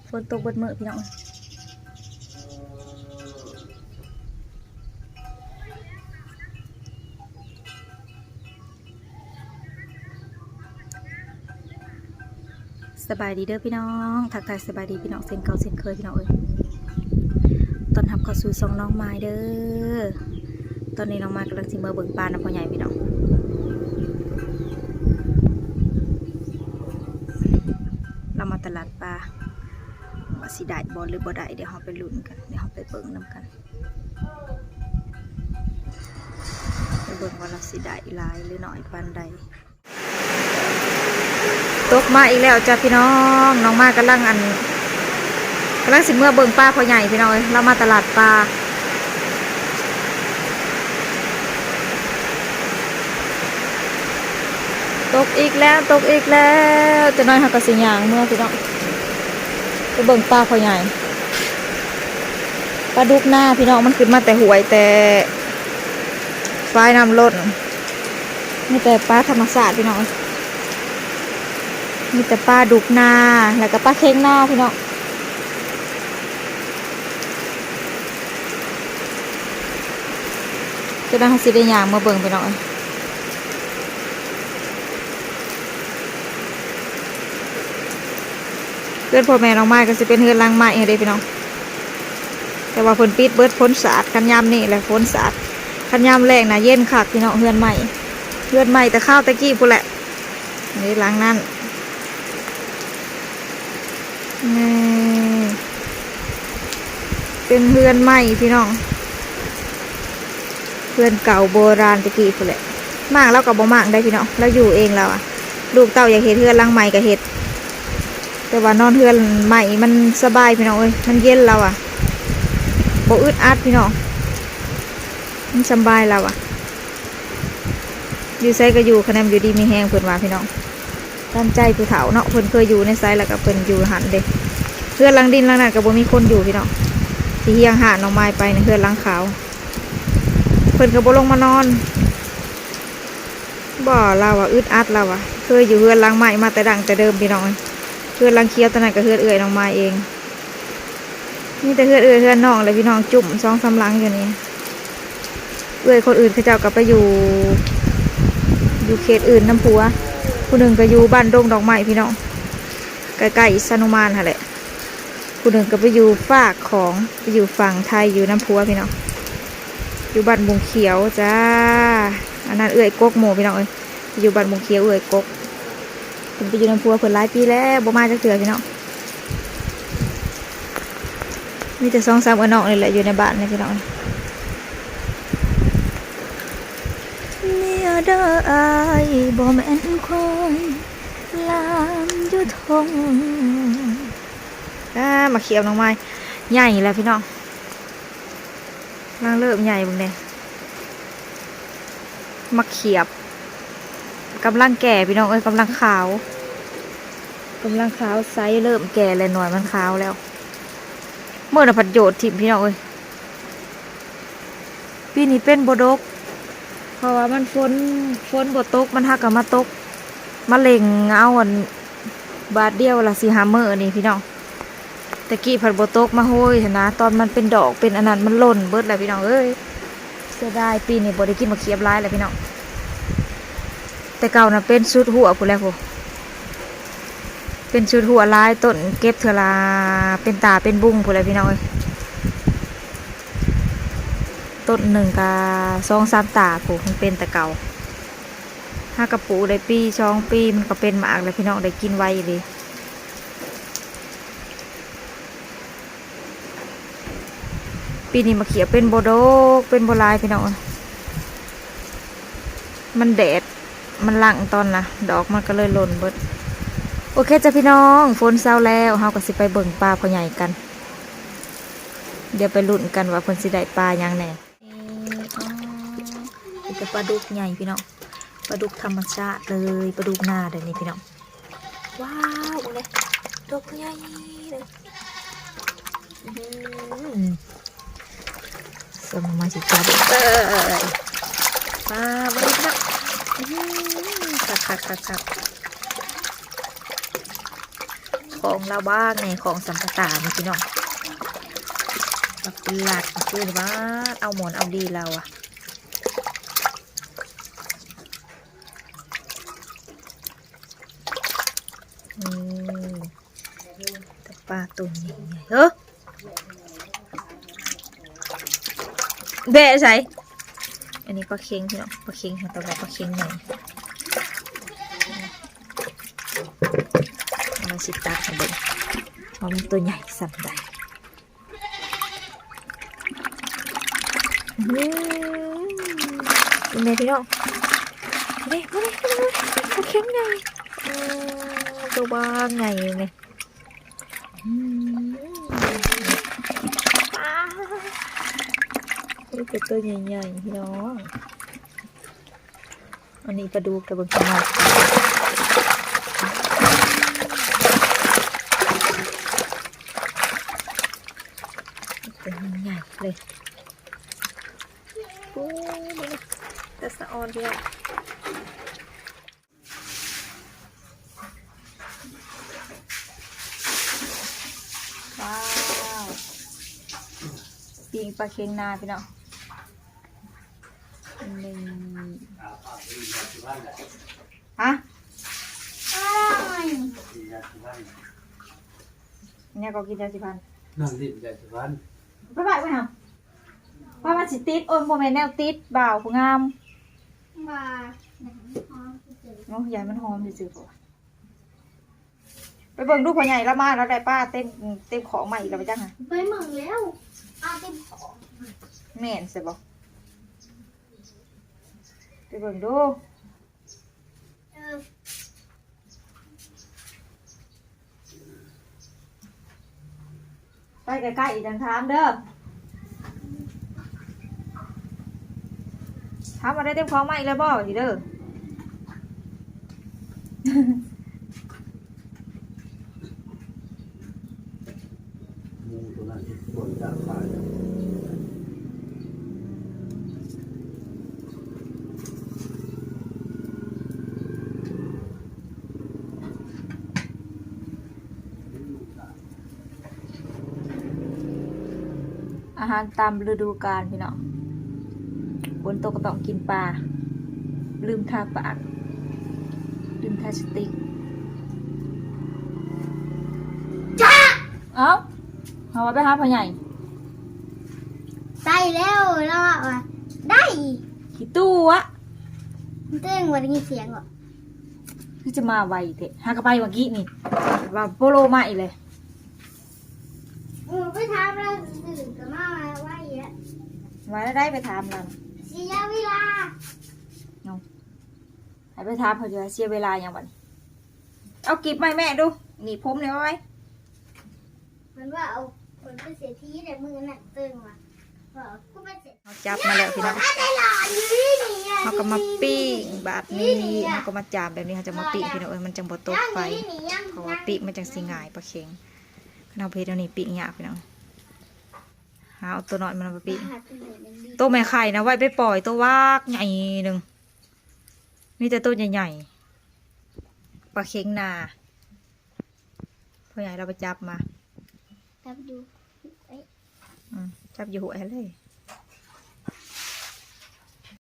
ຝົນຕົກເບິດມື້ພີ່ນ້ອງ. ສະບາຍດີເດີພີ່ນ້ອງ ທັກທາຍສະບາຍດີພີ່ນ້ອງເຊັ່ນເກົ່າເຊັ່ນເຄີຍພີ່ນ້ອງເອີຍ. ຕ້ອນຮັບເຂົ້າສູ່ຊ່ອງນ້ອງມາຍເດີ. ຕອນນີ້ນ້ອງມາຍກຳລັງຊິເມືອເບິ່ງປານຳພໍ່ໃຫຍ່ພີ່ນ້ອງ. ລາວມາຕະຫຼາດປາ ວ່າຊິໄດ້ບໍ່ຫຼືບໍ່ໄດ້ ດຽວເຮົາໄປລຸ້ນກັນ ດຽວເຮົາໄປເບິ່ງນຳກັນ ໄປເບິ່ງວ່າລາວຊິໄດ້ຫຼາຍຫຼືໜ້ອຍປານໃດ. ຕົກມາອີກແລ້ວຈ້າພີ່ນ້ອງ. ນ້ອງມາຍກຳລັງ ອັນ ກຳລັງຊິເມືອເບິ່ງປາພໍ່ໃຫຍ່ພີ່ນ້ອງເອີຍ. ລາວມາຕະຫຼາດປາ. ຕົກອີກແລ້ວ ຕົກອີກແລ້ວ. ຈັກໜ້ອຍເຮົາກໍຊິຍ່າງເມືອພີ່ນ້ອງ ໄປເບິ່ງປາພໍ່ໃຫຍ່. ປາດຸກນາພີ່ນ້ອງ ມັນຂຶ້ນມາແຕ່ຫ້ວຍ ແຕ່ຝາຍນ້ຳລົ້ນ. ມີແຕ່ປາທຳມະຊາດພີ່ນ້ອງ ມີແຕ່ປາດຸກນາ ແລ້ວກໍປາເຄັງນາພີ່ນ້ອງ. ຈະໄດ້ເຮົາຊິໄດ້ຍ່າງມາເບິ່ງພີ່ນ້ອງເອີຍ. ເຮືອນພໍ່ແມ່ນ້ອງມາຍກໍຊິເປັນເຮືອນຫຼັງໄມ້ຫັ້ນເດ້ພີ່ນ້ອງ ແຕ່ວ່າເພິ່ນປິດເບິດ ຝົນສາດ. ຄັນຍາມນີ້ແຫຼະຝົນສາດ ຄັນຍາມແລ້ງນະເຢັນຄັກພີ່ນ້ອງ. ເຮືອນໄມ້ ເຮືອນໄມ້ແຕ່ຄາວແຕ່ກີ້ພຸ້ນແຫຼະ. ນີ້ຫຼັງນັ້ນ ນີ້ເປັນເຮືອນໄມ້ພີ່ນ້ອງ ເຮືອນເກົ່າໂບລານແຕ່ກີ້ພຸ້ນແຫຼະ. ມ້າງລາວກໍບໍ່ມ້າງໄດ໋ພີ່ນ້ອງ ລາວຢູ່ເອງລາວອະ. ລູກເຕົ້າຢາກເຮັດເຮືອນຫຼັງໃໝ່ກໍເຮັດ ແຕ່ວ່ານອນເຮືອນໄມ້ມັນສະບາຍພີ່ນ້ອງເອີຍ ມັນເຢັນລາວອະ ບໍ່ອຶດອັດພີ່ນ້ອງ ມັນສະບາຍລາວອະ. ຢູ່ໃສກໍຢູ່ ຄະແນນຢູ່ດີມີແຮງ ເພິ່ນວ່າພີ່ນ້ອງ. ຕາມໃຈຜູ້ເຖົ້າເນາະ ເພິ່ນເຄີຍຢູ່ໃນໃສແລ້ວກໍເພິ່ນຢູ່ຫັ້ນເດ້. ເຮືອນຫຼັງດິນຫຼັງນັ້ນກໍບໍ່ມີຄົນຢູ່ພີ່ນ້ອງ ທີ່ຮຽງຮ້ານນ້ອງມາຍໄປນະ ເຮືອນຫຼັງຂາວ. ເພິ່ນກໍບໍ່ລົງມານອນ ບໍ່ ລາວວ່າອຶດອັດ ລາວວ່າ. ເຄີຍຢູ່ເຮືອນຫຼັງໄມ້ມາແຕ່ດັ້ງແຕ່ເດີມພີ່ນ້ອງເອີຍ. ເຮືອນຫຼັງຂຽວຕອນນັ້ນກໍເຮືອນເອື້ອຍນ້ອງມາຍເອງ. ມີແຕ່ເຮືອນເອື້ອຍເຮືອນນ້ອງແຫຼະພີ່ນ້ອງ ຈຸ້ມສອງສາມຫຼັງຢູ່ນີ້. ເອື້ອຍຄົນອື່ນເຂົາເຈົ້າກໍໄປຢູ່ ຢູ່ເຂດອື່ນນຳຜົວ. ຜູ້ໜຶ່ງກໍຢູ່ບ້ານດົງດອກໄມ້ພີ່ນ້ອງ ໃກ້ໆຊານຸມານຫັ້ນແຫຼະ. ຜູ້ໜຶ່ງກໍໄປຢູ່ຟາກຂອງ ໄປຢູ່ຝັ່ງໄທຢູ່ນຳຜົວພີ່ນ້ອງ ຢູ່ບ້ານບຸງຂຽວຈ້າ. ອັນນັ້ນເອື້ອຍກົກໝູ່ພີ່ນ້ອງເອີຍ ໄປຢູ່ບ້ານບຸງຂຽວເອື້ອຍກົກ. ເພິ່ນໄປຢູ່ນຳຜົວເພິ່ນຫຼາຍປີແລ້ວ ບໍ່ມາຈັກເທື່ອພີ່ນ້ອງ. ມີແຕ່ສອງສາມເອື້ອຍນ້ອງນີ້ແຫຼະຢູ່ໃນບ້ານນີ້ພີ່ນ້ອງ. ເມຍເດີອ້າຍ ບໍ່ແມ່ນຄວາຍ ລາມຢູ່ທົ່ງ. ອ່າ ໝາກຂຽບນ້ອງມາຍໃຫຍ່ແລ້ວພີ່ນ້ອງ ກຳລັງເລີ່ມໃຫຍ່ເບິ່ງແດ່. ໝາກຂຽບກຳລັງແກ່ພີ່ນ້ອງເອີຍ ກຳລັງຂາວ ກຳລັງຂາວໃສ ເລີ່ມແກ່ແລ້ວ ໜ່ວຍມັນຂາວແລ້ວ. ມື້ນະພັດໂຍດຖິ້ມພີ່ນ້ອງເອີຍ. ປີນີ້ເປັນບໍ່ດົກ ເພາະວ່າມັນຝົນ ຝົນບໍ່ຕົກ ມັນຫາກະມາຕົກ ມາເລັ່ງເອົາອັນ ບາດດຽວລະສີ່ຫ້າມື້ນີ້ພີ່ນ້ອງ. ແຕ່ກີ້ພັດບໍ່ຕົກມາໂຮຍຫັ້ນນະ ຕອນມັນເປັນດອກເປັນອັນນັ້ນ ມັນຫຼົ່ນເບິດແລ້ວພີ່ນ້ອງເອີຍ. ເສຍດາຍ ປີນີ້ບໍ່ໄດ້ກິນໝາກຂຽບຫຼາຍແລ້ວພີ່ນ້ອງ. ແຕ່ເກົ່ານະເປັນສຸດຫົວພຸ້ນແຫຼະພຸ້ນ ເປັນສຸດຫົວຫຼາຍ ຕົ້ນເກັບເທື່ອລະເປັນຕາເປັນບຸງພຸ້ນແຫຼະພີ່ນ້ອງເອີຍ. ຕົ້ນໜຶ່ງກະສອງສາມຕາພຸ້ນ ມັນເປັນແຕ່ເກົ່າ. ຫາກະປູກໄດ້ປີສອງປີ ມັນກະເປັນໝາກແລ້ວພີ່ນ້ອງ ໄດ້ກິນໄວອີ່ຫຼີ. ປີນີ້ໝາກຂຽບເປັນບໍ່ດົກ ເປັນບໍ່ຫຼາຍພີ່ນ້ອງ ມັນແດດ ມັນຫຼັ່ງຕອນນະ ດອກມັນກໍເລີຍຫຼົ່ນເບິດ. ໂອເຄຈ້າພີ່ນ້ອງ ຝົນເຊົາແລ້ວ ເຮົາກໍຊິໄປເບິ່ງປາພໍ່ໃຫຍ່ກັນ. ດຽວໄປລຸ້ນກັນວ່າເພິ່ນຊິໄດ້ປາຫຍັງແດ່. ນີ້ ອໍ ມີແຕ່ປາດຸກໃຫຍ່ພີ່ນ້ອງ ປາດຸກທຳມະຊາດເລີຍ ປາດຸກນາເດີນີ້ພີ່ນ້ອງ. ວ້າວ ເບິ່ງແດ່ ຕົວໃຫຍ່ເດີ. ອືຫື ສ່ວນມາຊິຈັບ ເອີ ປາ ເບິ່ງເດີ. ອືຫື ຄັກໆໆໆ. ຂໍ ຂອງລາວບ້າງໃນຂອງສຳປະຕານີ້ພີ່ນ້ອງ ບັກຫຼາດຄືວ່າເອົາໝອນເອົາດີລາວອະ. ອືມ ປາຕົວໃຫຍ່ໆ ເຮີ້ ແບະໃສ? ອັນນີ້ປາເຄັງພີ່ນ້ອງ ປາເຄັງ ເຮົາຕ້ອງເອົາປາເຄັງໃຫຍ່ ເຮົາຊິຕັກໃຫ້ເບິ່ງວ່າມັນຕົວໃຫຍ່ສ່ຳໃດ. ອືມ ເບິ່ງແດ່ພີ່ນ້ອງ ເບິ່ງແດ່ ເບິ່ງແດ່ ປາເຄັງໃຫຍ່ ອືມ ຕົວບາກໃຫຍ່ເລີຍ ອືມ ປາ ມີແຕ່ຕົວໃຫຍ່ໆ ພີ່ນ້ອງ. ອັນນີ້ປາດຸກ ແຕ່ເບິ່ງຂ້າງນອກ ຕົວໃຫຍ່ເລີຍ ໂອ້ ເບິ່ງ ແຕ່ສະອອນເດີ ວ້າວ ປີ້ງປາເຄັງນາພີ່ນ້ອງ ໜຶ່ງ ຮະ? ແນວກໍກິນຢາສີຟັນ ນັ້ນດິ ຢາສີຟັນ ໄປໄວ້ໄວ້ຫາ ວ່າມັນຊິຕິດ ໂອ້ຍ ບໍ່ແມ່ນແນວຕິດ ບ່າວຜູ້ງາມ ວ່າ ໂອ້ຍ ຢ້ານມັນຫອມຊື່ໆ ເພາະວ່າ ໄປເບິ່ງດູ ພໍ່ໃຫຍ່ລາວມາ ລາວໄດ້ປາເຕັມ ເຕັມຂອງມາອີກແລ້ວ ໄປຈັກຫາ ໄປເບິ່ງແລ້ວ ປາເຕັມຂອງ ແມ່ນຊະບໍ່? ໄປເບິ່ງດູ ເອີ ໄປໃກ້ໆ ຈັ່ງຖາມເດີ ຖາມວ່າໄດ້ເຕັມຂອງມາອີກແລ້ວບໍ່ ຊິເດີ. ໝູໂຕນັ້ນເຮັດສວນຈາກປ່າ. ອາຫານຕາມລະດູການພີ່ນ້ອງ ຝົນຕົກກໍຕ້ອງກິນປາ ລືມທາປາກ ລືມທາສະຕິກ. ເອົ້າ ເຮົາວ່າໄປຫາພໍ່ໃຫຍ່ ໄປແລ້ວ ລາວວ່າໄດ້ ຂີ້ຕົວະ ເຕີງບໍ່ໄດ້ຍິນສຽງບໍ? ຄືຈະມາໄວແທ້ ຫາກໍໄປເມື່ອກີ້ນີ້ ວ່າໂປໂລມາອີກເລີຍ. ເອີ ໄປຖາມລາວຊື່ໆ ກໍມາໄວແທ້ ວ່າແນວໃດໄປຖາມລາວ ເສຍເວລາ. ເອົາ ໃຫ້ໄປຖາມເພິ່ນວ່າເສຍເວລາຫຍັງບັດນີ້. ເອົາກີບມາໃຫ້ແມ່ດູ ໜີບຜົມນີ້ໄວ້. ເພິ່ນວ່າເອົາ ເພິ່ນເປັນເສດຖີແລ້ວມື້ນັ້ນເຕີງວ່າ ວ່າເຂົາເປັນເສດ ເຮົາຈັບມາແລ້ວພີ່ນ້ອງ ເຮົາກໍມາປີ້ງບາດນີ້ ເຮົາກໍມາຈາມແບບນີ້ ເຮົາຈະມາປີ້ງພີ່ນ້ອງເອີຍ ມັນຈັ່ງບໍ່ຕົກໄຟ ເພາະວ່າປີ້ງມັນຈັ່ງຊິງ່າຍປາເຄັງ. ຄັນເຮົາເຮັດແນວນີ້ປີ້ງຍາກພີ່ນ້ອງ ຫາເອົາຕົວນ້ອຍມັນມາປີ້ງ. ໂຕແມ່ໄຂ່ນະໄວ້ໄປປ່ອຍ ໂຕບັກໃຫຍ່ໜຶ່ງ ມີແຕ່ໂຕໃຫຍ່ໆ ປາເຄັງນາ. ພໍ່ໃຫຍ່ລາວໄປຈັບມາ ຈັບຢູ່ ເອີ ຈັບຢູ່ຫ້ວຍຫັ້ນເລີຍ.